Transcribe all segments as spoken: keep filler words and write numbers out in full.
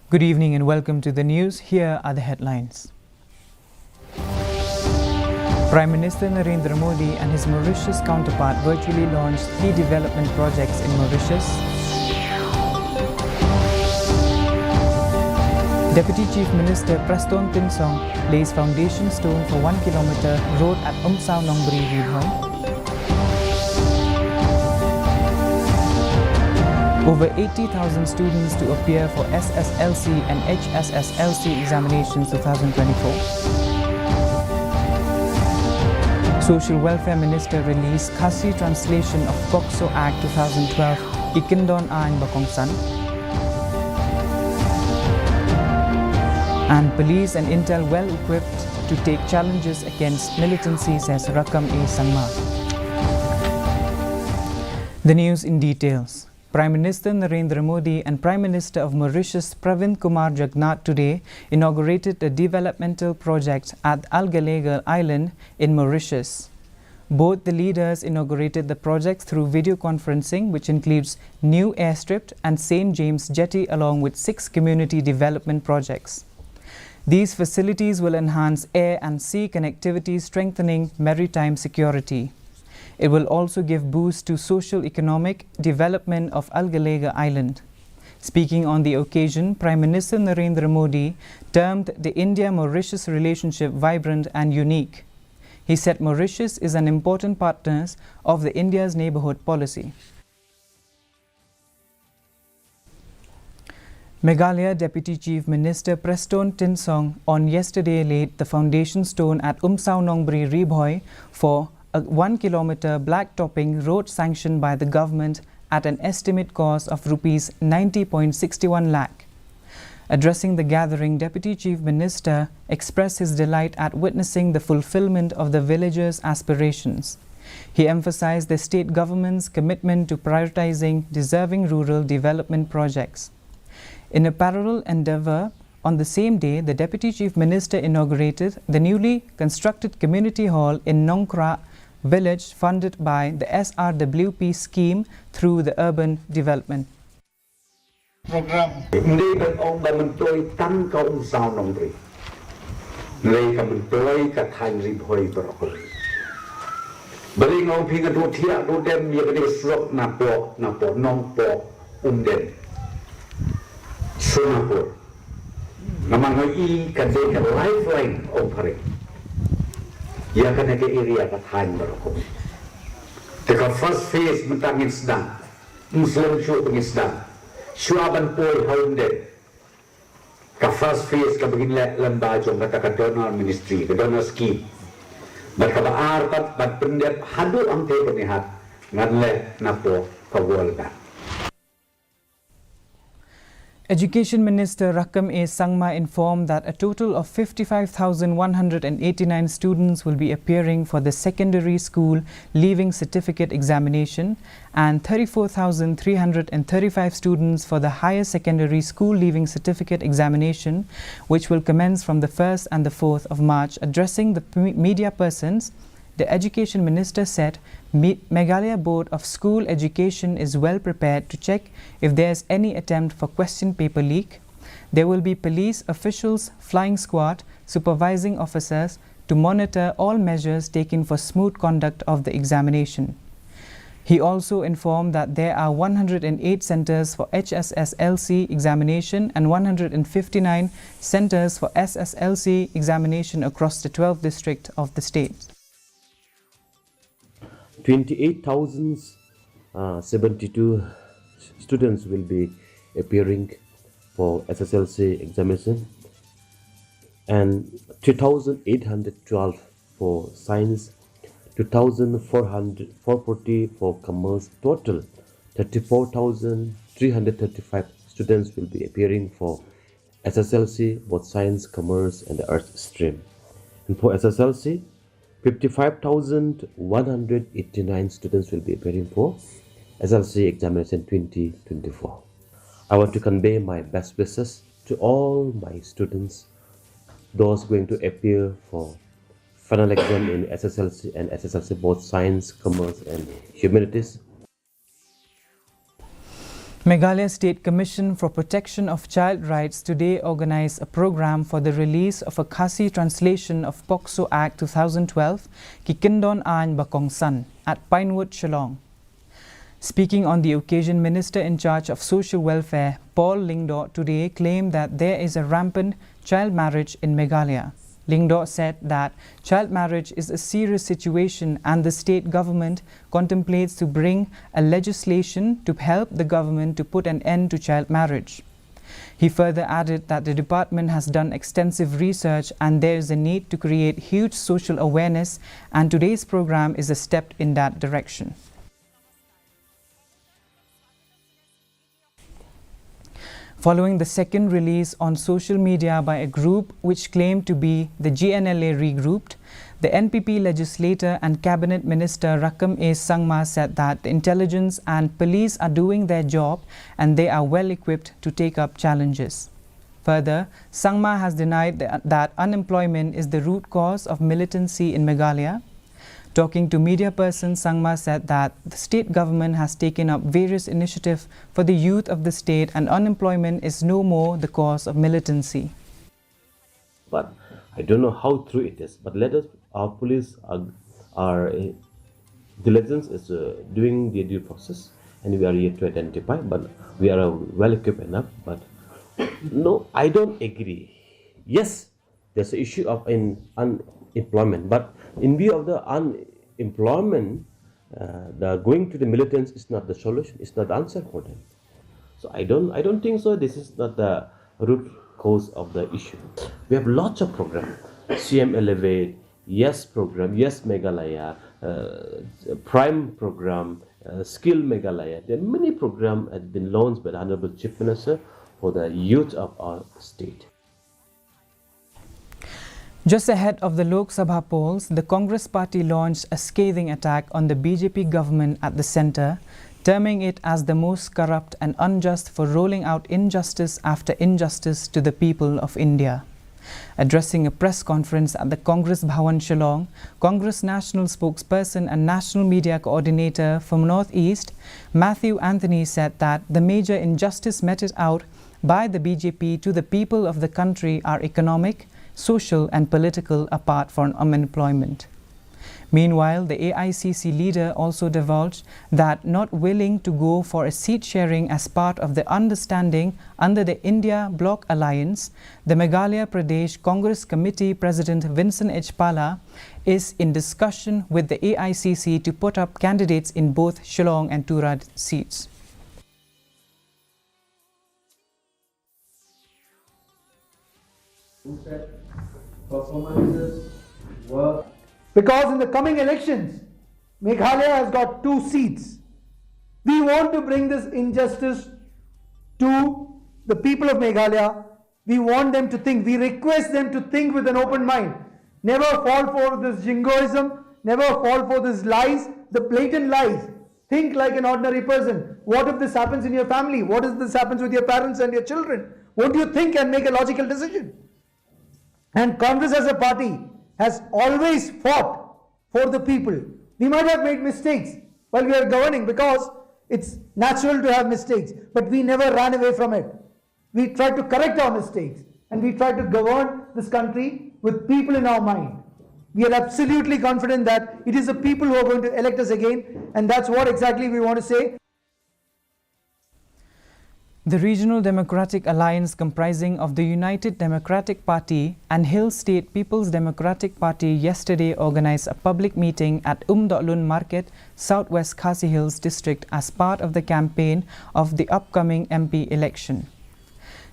Good evening and welcome to the news. Here are the headlines. Prime Minister Narendra Modi and his Mauritius counterpart virtually launched key development projects in Mauritius. Deputy Chief Minister Prestone Tynsong lays foundation stone for one kilometre road at Umsaw Nongbri, Ri Bhoi. Over eighty thousand students to appear for S S L C and H S S L C examinations two thousand twenty-four. Social Welfare Minister release Khasi translation of POCSO Act two thousand twelve, Ki Kyndon Aiñ ba Kongsan. And police and intel well equipped to take challenges against militancy, says Rakkam A Sangma. The news in details. Prime Minister Narendra Modi and Prime Minister of Mauritius Pravind Kumar Jugnauth today inaugurated a developmental project at Algalagala Island in Mauritius. Both the leaders inaugurated the project through video conferencing, which includes new airstrip and Saint James Jetty, along with six community development projects. These facilities will enhance air and sea connectivity, strengthening maritime security. It will also give boost to socio-economic development of Algalagala Island. Speaking on the occasion, Prime Minister Narendra Modi termed the India-Mauritius relationship vibrant and unique. He said Mauritius is an important partner of the India's neighbourhood policy. Meghalaya Deputy Chief Minister Prestone Tynsong on yesterday laid the foundation stone at Umsaw Nongbri, Ri Bhoi for a one kilometre black topping road sanctioned by the government at an estimate cost of rupees ninety point six one lakh. Addressing the gathering, Deputy Chief Minister expressed his delight at witnessing the fulfillment of the villagers' aspirations. He emphasized the state government's commitment to prioritizing deserving rural development projects. In a parallel endeavor, on the same day, the Deputy Chief Minister inaugurated the newly constructed community hall in Nongkra village, funded by the S R W P scheme through the urban development. Program. Ym dei ban ong ba myntoi tang ka Umsaw Nongbri. Hynrei ka myntoi ka thaiñ Ri Bhoi baroh kawei. Balei nga ong phi nga duh thiah duh dem ïa kane ka surok Nongpoh, Nongpoh, Nongpoh, Umden, Sonapur. Namar nga i ka dei ka lifeline ong phareng ïa kane ka area ka thaiñ baroh kawei. Te ka first phase mynta ngin sdang. Ym slem shuh ba ngin sdang. Shuwa ban poi ha Umden, ka first phase kaba ngin leh lyngba jong kata ka donor ministry, ka donor scheme. Bad kaba ar pat ban pyndep haduh hangtei Byrnihat, ngan leh napoh ka World Bank. Education Minister Rakkam A Sangma informed that a total of fifty-five thousand one hundred and eighty-nine students will be appearing for the secondary school leaving certificate examination and thirty-four thousand three hundred and thirty-five students for the higher secondary school leaving certificate examination, which will commence from the first and the fourth of March. Addressing the p-, media persons, the Education Minister said Me-, Meghalaya Board of School Education is well prepared to check if there's any attempt for question paper leak. There will be police officials, flying squad, supervising officers to monitor all measures taken for smooth conduct of the examination. He also informed that there are one hundred and eight centres for H S S L C examination and one hundred and fifty-nine centres for S S L C examination across the twelve districts of the state. Twenty-eight thousand, uh, seventy-two students will be appearing for S S L C examination and two thousand eight hundred twelve for science, two thousand four hundred, four forty for commerce. Total thirty-four thousand three hundred thirty-five students will be appearing for S S L C, both science, commerce, and the arts stream. And for S S L C, fifty-five thousand one hundred eighty-nine students will be appearing for S S L C examination twenty twenty-four. I want to convey my best wishes to all my students, those going to appear for final exam in S S L C and S S L C, both science, commerce, and humanities. Meghalaya State Commission for Protection of Child Rights today organized a program for the release of a Khasi translation of POCSO Act two thousand twelve, Ki Kyndon Aiñ Bakongsan, at Pinewood, Shillong. Speaking on the occasion, Minister in charge of Social Welfare, Paul Lyngdoh, today claimed that there is a rampant child marriage in Meghalaya. Lyngdoh said that child marriage is a serious situation and the state government contemplates to bring a legislation to help the government to put an end to child marriage. He further added that the department has done extensive research and there is a need to create huge social awareness, and today's program is a step in that direction. Following the second release on social media by a group which claimed to be the G N L A regrouped, the N P P legislator and cabinet minister Rakkam A Sangma said that the intelligence and police are doing their job and they are well equipped to take up challenges. Further, Sangma has denied th- that unemployment is the root cause of militancy in Meghalaya. Talking to media person, Sangma said that the state government has taken up various initiatives for the youth of the state and unemployment is no more the cause of militancy. But I don't know how true it is. But let us, our police are, are uh, diligence is uh, doing their due process, and we are yet to identify. But we are uh, well equipped enough. But no, I don't agree. Yes, there's an issue of in unemployment. But in view of the unemployment, uh, the going to the militants is not the solution. It's not the answer for them. So I don't, I don't think so. This is not the root cause of the issue. We have lots of programs. C M Elevate, Yes program, Yes Meghalaya, uh, Prime program, uh, Skill Meghalaya. There are many programs have been launched by the Honorable Chief Minister for the youth of our state. Just ahead of the Lok Sabha polls, the Congress party launched a scathing attack on the B J P government at the centre, terming it as the most corrupt and unjust for rolling out injustice after injustice to the people of India. Addressing a press conference at the Congress Bhawan, Shillong, Congress National Spokesperson and National Media Coordinator for North East, Matthew Anthony, said that the major injustice meted out by the B J P to the people of the country are economic, social and political, apart from unemployment. Meanwhile, the A I C C leader also divulged that, not willing to go for a seat sharing as part of the understanding under the India Bloc Alliance, the Meghalaya Pradesh Congress Committee President Vincent H Pala is in discussion with the A I C C to put up candidates in both Shillong and Tura seats. Performances were because in the coming elections, Meghalaya has got two seats. We want to bring this injustice to the people of Meghalaya. We want them to think, we request them to think with an open mind. Never fall for this jingoism, never fall for these lies, the blatant lies. Think like an ordinary person. What if this happens in your family? What if this happens with your parents and your children? Won't you think and make a logical decision? And Congress as a party has always fought for the people. We might have made mistakes while we are governing because it's natural to have mistakes, but we never ran away from it. We tried to correct our mistakes and we tried to govern this country with people in our mind. We are absolutely confident that it is the people who are going to elect us again, and that's what exactly we want to say. The Regional Democratic Alliance, comprising of the United Democratic Party and Hill State People's Democratic Party, yesterday organized a public meeting at Umdohlun Market, Southwest Khasi Hills District, as part of the campaign of the upcoming M P election.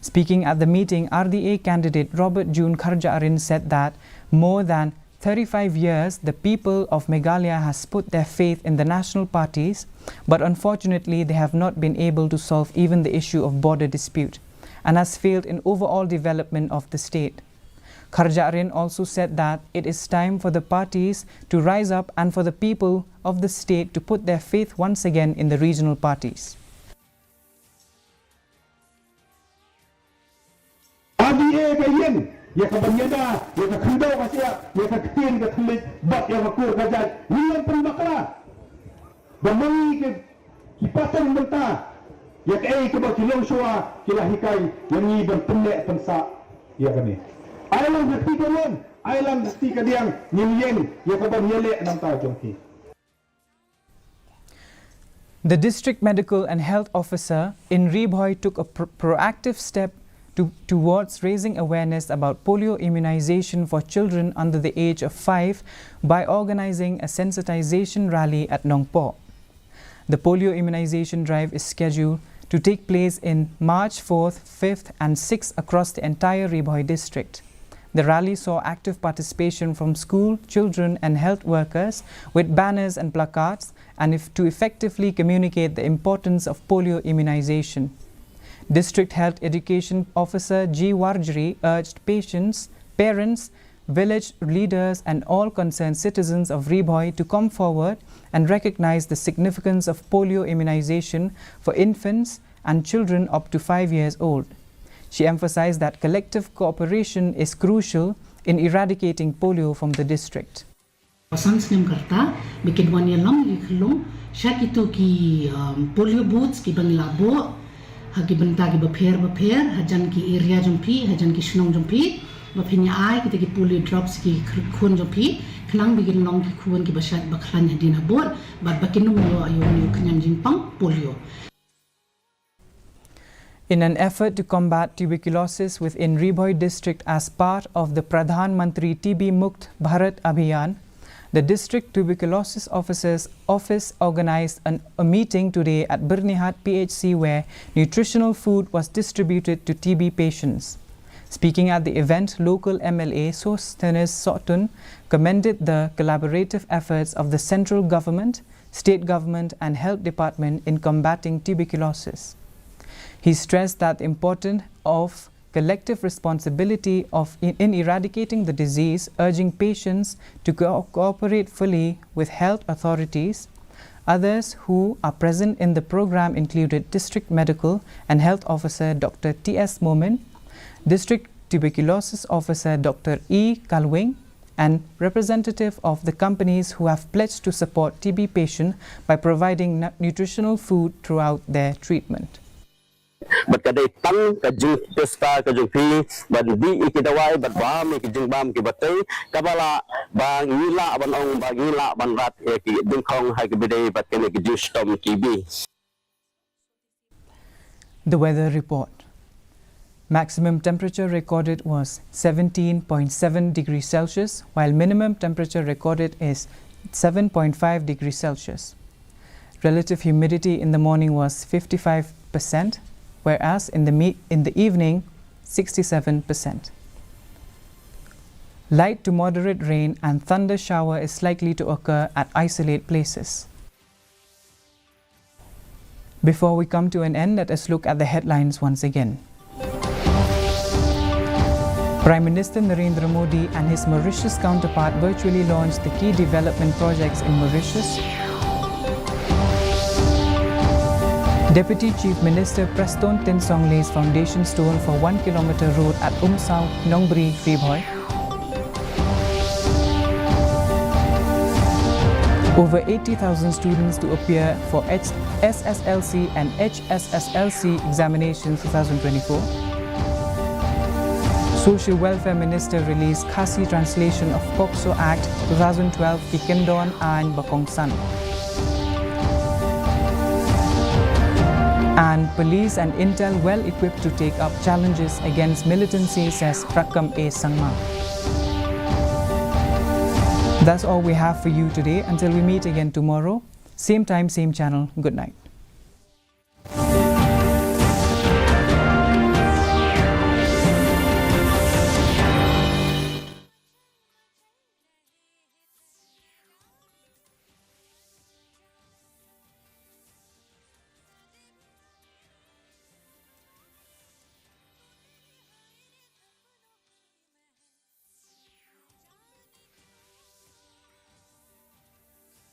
Speaking at the meeting, R D A candidate Robert June Kharjahrin said that more than thirty-five years, the people of Meghalaya has put their faith in the national parties, but unfortunately, they have not been able to solve even the issue of border dispute, and has failed in overall development of the state. Kharjahrin also said that it is time for the parties to rise up and for the people of the state to put their faith once again in the regional parties. Adi e ka ïeng, ïa ka ban ïada, ïa ka khyndew ka shyiap, ïa ka ktien ka thylliej, bad ïa ka kur ka jait, ngi ïeng pynbakla. Ba ma ngi ki, ki pateng mynta, Ïa kaei kaba ki longshuwa ki la hikai ïa ngi ban pynneh pynsah ïa kane. Ai lang ha kti ka wan, ai lang ha kti ka diang, ngin ïeng ïa kaban ïaleh nangta jong ki. The District Medical and Health Officer in Ri Bhoi took a pr- proactive step to, towards raising awareness about polio immunization for children under the age of five by organizing a sensitization rally at Nongpoh. The polio immunization drive is scheduled to take place in March fourth, fifth, and sixth across the entire Ri Bhoi district. The rally saw active participation from school, children, and health workers with banners and placards, and if to effectively communicate the importance of polio immunization. District Health Education Officer G Warjri urged patients, parents, village leaders, and all concerned citizens of Ri Bhoi to come forward and recognize the significance of polio immunization for infants and children up to five years old. She emphasized that collective cooperation is crucial in eradicating polio from the district. Ba san snem ka rta ba kin wan ïalam ïa ki khyllung sha kito ki, um, polio booths kiba ngi la buh ha ki bynta kiba pher ba pher hajan ki area jong phi, hajan ki shnong jong phi, ba phin ïa ai kita ki polio drops ki khun jong phi, khnang ba kin long ki khun kiba shait ba khlaiñ hadien habud bad ba kin ym ïoh ïa u khñiang jingpang polio. In an effort to combat tuberculosis within Ri Bhoi district as part of the Pradhan Mantri T B Mukt Bharat Abhiyan, the District Tuberculosis Officer's Office organized an, a meeting today at Byrnihat P H C where nutritional food was distributed to T B patients. Speaking at the event, local M L A Sosthenes Sohtun commended the collaborative efforts of the central government, state government and health department in combating tuberculosis. He stressed that the importance of collective responsibility of in, in eradicating the disease, urging patients to co- cooperate fully with health authorities. Others who are present in the program included District Medical and Health Officer Doctor T S Momin, District Tuberculosis Officer Doctor E Kalwing, and representative of the companies who have pledged to support T B patient by providing nu- nutritional food throughout their treatment. Bad ka dei tang ka jingpesta ka jong phi ban dih ïa ki dawai bad bam ïa ki jingbam kiba tei kaba lah ba ngi lah ban ong ba ngi lah ban rat ïa ki dingkhong ha kiba dei bad kane ka jingshitom T B. The weather report. Maximum temperature recorded was seventeen point seven degrees Celsius, while minimum temperature recorded is seven point five degrees Celsius. Relative humidity in the morning was fifty-five percent, whereas in the, me- in the evening, sixty-seven percent. Light to moderate rain and thunder shower is likely to occur at isolate places. Before we come to an end, let us look at the headlines once again. Prime Minister Narendra Modi and his Mauritius counterpart virtually launched the key development projects in Mauritius. Deputy Chief Minister Prestone Tynsong lays foundation stone for one kilometer road at Umsaw, Nongbri, Ri Bhoi. Over eighty thousand students to appear for H- S S L C and H S S L C examinations twenty twenty-four. Social Welfare Minister released Khasi translation of POCSO Act twenty twelve, ki kyndon aiñ ba kongsan. And police and intel well equipped to take up challenges against militancy, says Rakkam A Sangma. That's all we have for you today. Until we meet again tomorrow, same time, same channel. Good night.